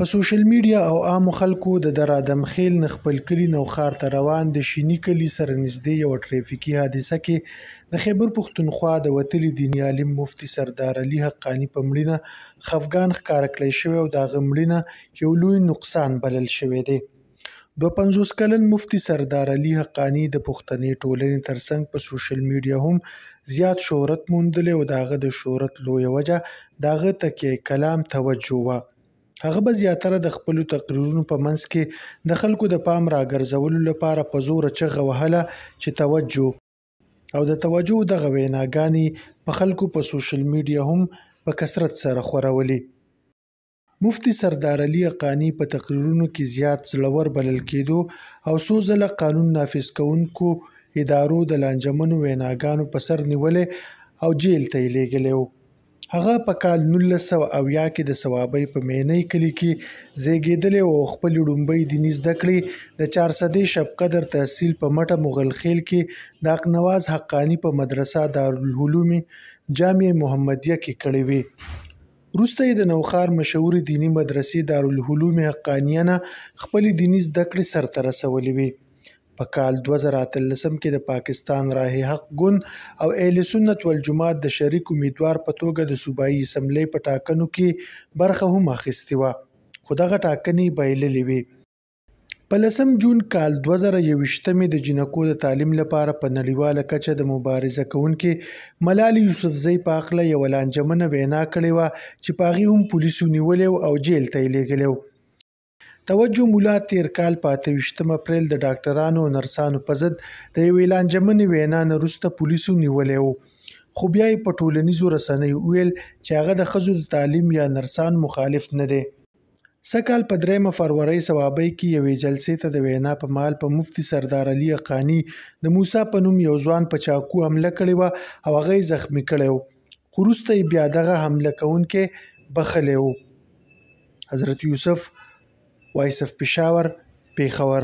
په سوشل میډیا او عامو خلکو د در ادم خیل نه خپل کلي نوښار ته روان د شیني کلي سره نږدې یوه ټریفیکي حادثه کې د خیبر پښتونخوا د وتلي دیني عالم مفتي سردار علي حقاني په مړینه خفګان ښکاره کړی شوی او د هغه مړینه یو لوی نقصان بلل شوی دی. 52 کلن مفتي سردار علي حقاني د پښتنې ټولنې ترڅنګ په سوشل میډیا هم زیات شهرت موندلی او د هغه د شهرت لویه وجه د هغه تکیه کلام توجه وه. هغه به زیاتره د خپلو تقریرونو په منځ کې د خلکو د پام راګرځولو لپاره په زوره چغه وهله چې توجه، او د توجه دغه ویناګانې په خلکو په سوشل میډیا هم په کثرت سره خورولې. مفتي سردار علي حقاني په تقریرونو کې زیات زړور بلل کېدو او څو ځله قانون نافذ کوونکو ادارو د لانجمنو ویناګانو په سر نیولی او جیل ته یې لېږلی و. هغه په کال 1970 کې د صوابۍ په مینۍ کلي کې زیږیدلی او خپلې ړومبۍ دیني زده کړې د چارسدې شبقدر تحصیل په مټه مغل خیل کې د حق نواز حقاني په مدرسه دارالعلوم جامعه محمدیه کې کړې وې. وروسته یې د نوښار مشهورې دیني مدرسې دارالعلوم حقانیه نه خپلې دیني زده کړې سرته رسولې وې. په کال 2018 کې د پاکستان راه حق ګوند او اهل سنت والجماعت د شریک امیدوار په توګه د صوبایي اسمبلۍ په ټاکنو کې برخه هم اخیستې وه، خو دغه ټاکنې بایللې وې. په لسم جون کال 2021 د جینکو د تعلیم لپاره په نړیواله کچه د مبارزه کوونکې ملالې یوسفزۍ په هکله یوه لانجمنه وینا کړې وه چې په هغې هم پولیسو نیولی او جیل ته یې لېږلی و. توجه مولا تیر کال په 28 اپریل د ډاکټرانو او نرسانو په ضد د یوې لانجمنې وینا نه وروسته پولیسو نیولی و، خو بیا یې په ټولنیزو رسنیو وویل چې هغه د ښځو د تعلیم یا نرسان مخالف نه دی. سږکال په 3 فرورۍ صوابۍ کې یوې جلسې ته د وینا په مهال په مفتي سردار علي حقاني د موسی په نوم یو ځوان په چاقو حمله کړې وه او هغه یې زخمي کړی و، خو وروسته یې بیا دغه حمله کوونکی بخښلی و. حضرت یوسف، وایس اف پېښور، پېښور.